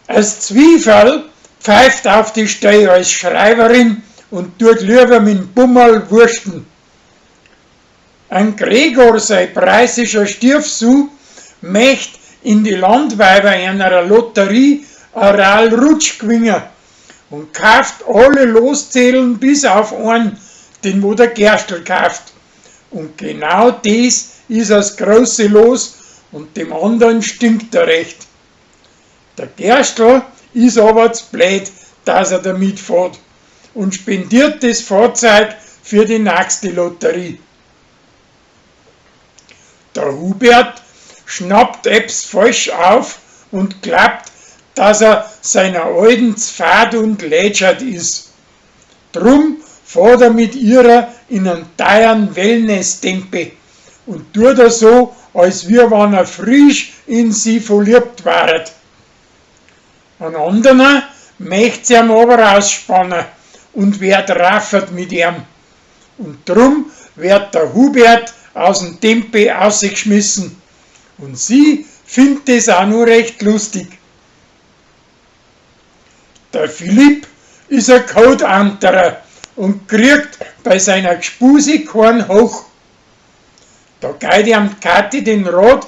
As Zwieferl pfeift auf die Stell als Schreiberin und tut lieber mit'm Bummerl wurschten. An Gregor sei preußischer Stiefsohn möcht in die Landweiber einer Lotterie a Ral Rutsch gewinnen und kauft alle Loszählen bis auf einen, den wo der Gerstl kauft. Und genau des is as große Los und dem andern stinkt er recht. Der Gerstl is aber z blöd, dass er damit fährt und spendiert des Fahrzeug für die nächste Lotterie. Der Hubert schnappt ebbs falsch auf und glaubt, dass er seiner Alten z'fad und lätschert is. Drum fährt er mit ihrer in einen teuern Wellness-Tempel und tut er so, als wie wann er frisch in sie verliebt waret. An anderer möcht sie ihm aber ausspannen und werd raffert mit ihm. Und drum wird der Hubert aus dem Tempel ausgeschmissen. Und sie findet es auch nur recht lustig. Der Philipp is a Codeanterer und kriegt bei seiner Gspusi keinen hoch. Da geht ihm die Kathi den Rat,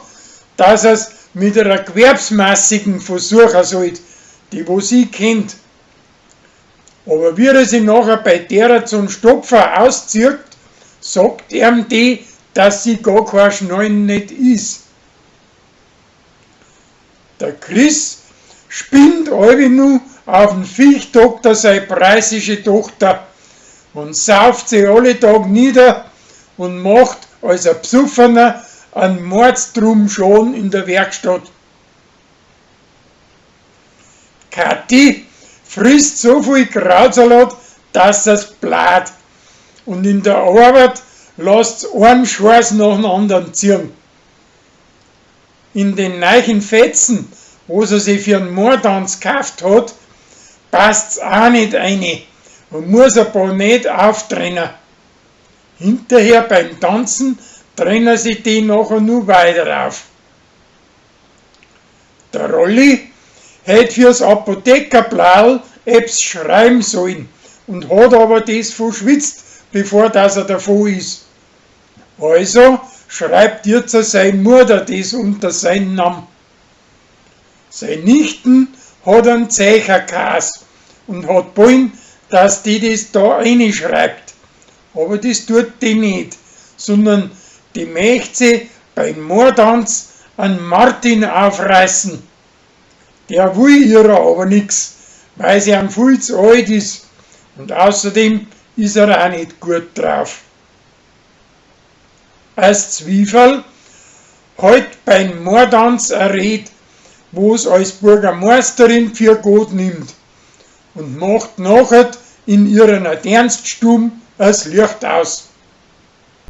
dass er's mit einer Gewerbsmassigen versuchen sollt, die wo sie kennt. Aber wie er sich nachher bei derer zum Stopfer auszieht, sagt ihm die, dass sie gar kein Schnallen nicht is. Der Chris spinnt allweil nu auf den Viechdoktor sei preußische Tochter und sauft sie alle Tag nieder und macht als ein Besoffener einen Mordstrum schon in der Werkstatt. Kathi frisst so viel Krautsalat, dass es blat. Und in der Arbeit lasst's einen Scheiß nach dem anderen ziehen. In den neuen Fetzen, wo sie sich für einen Moortanz gekauft hat, passt's auch nicht rein und muss ein paar nicht auftrennen. Hinterher beim Tanzen trennen sie die nachher nur weiter auf. Der Rolli hätt fürs Apothekerblaul ebbs schreiben sollen und hat aber des verschwitzt, bevor dass er davon is. Also schreibt jetzt sei Mutter des unter seinen Namen. Sei Nichten hat einen Zecherkas und hat wollen, dass die das da schreibt. Aber das tut die nicht, sondern die möcht sie beim Moortanz an Martin aufreißen. Der will ihrer aber nix, weil sie am viel zu alt ist und außerdem ist er auch nicht gut drauf. Als Zwiefel halt beim Moortanz a Red, wo's als Bürgermeisterin für Gott nimmt und macht nachher in ihrer Dienststube das Licht aus.